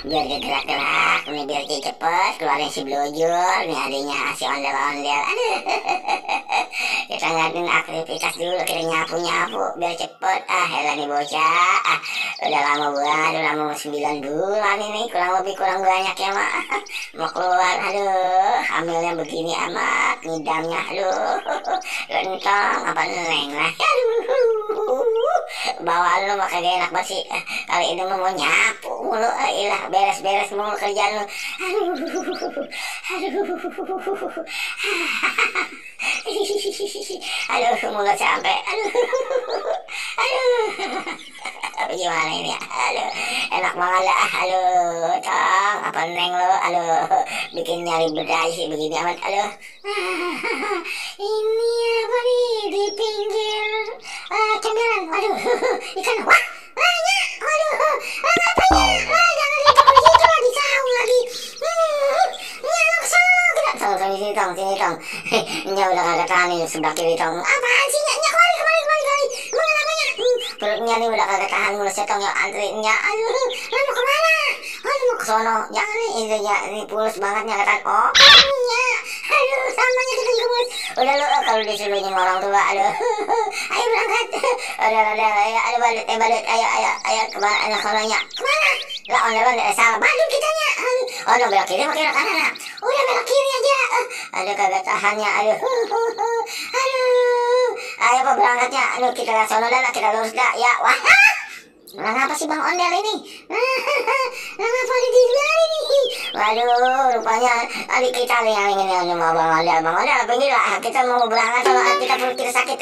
Biar dia gerak-gerak nih, biar dia cepet keluarin si blojol nih, adanya si ondel-ondel. Aduh, kita ngadain aktivitas dulu, kita nyapu-nyapu biar cepet. Elah nih bocah, udah lama banget, udah lama 9 bulan ini, kurang lebih kurang banyak ya mak. Mau keluar, aduh, hamilnya begini amat, ngidamnya, aduh, gentong apa neng lah, aduh, bawaan lu mah kagak enak banget sih. Kali ini mau nyapu mulu, ilah beres-beres mulu kerjaan lu. Aduh, mulut sampai, aduh, gimana ini ya, aduh, enak banget lah, aduh, tong, apa neng lo, aduh, bikin nyari bedah sih begini amat, aduh. Ini apa nih di pinggir cemberan, aduh, ikan, wah, banyak, aduh, apanya, jangan ditaruh situ lah, disaung lagi, nyala kesana, sini tong, nya udah kagak tahan nih sebelah kiri tong, apaan sih, nya kemari, mengenapanya, perutnya nih udah kagak tahan mulusnya tong, ya antrinya, aduh, lu mau kemana, mau kesono, jangan nih, ini pulus banget nya katan, oh, nya, aduh, samanya kita juga mulus, udah lu, kalau disuruh nyim orang tua, aduh, ayo berangkat, ada badut, ayo, kemana, anak sononya, kemana, lah ondel-ondel, salah badut kitanya, oh, no, belok kiri makin kanan, udah belok kiri aja, aduh, kagak tahannya, aduh, ayo apa berangkatnya, aduh, kita lihat sono dah, kita lurus dah, ya, wah, lah ngapa sih bang ondel ini, lah ngapa di luar ini, waduh, rupanya adik kita nih yang ingin mau bang ondel, pinggir lah, kita mau berangkat, kalau kita perut kita sakit,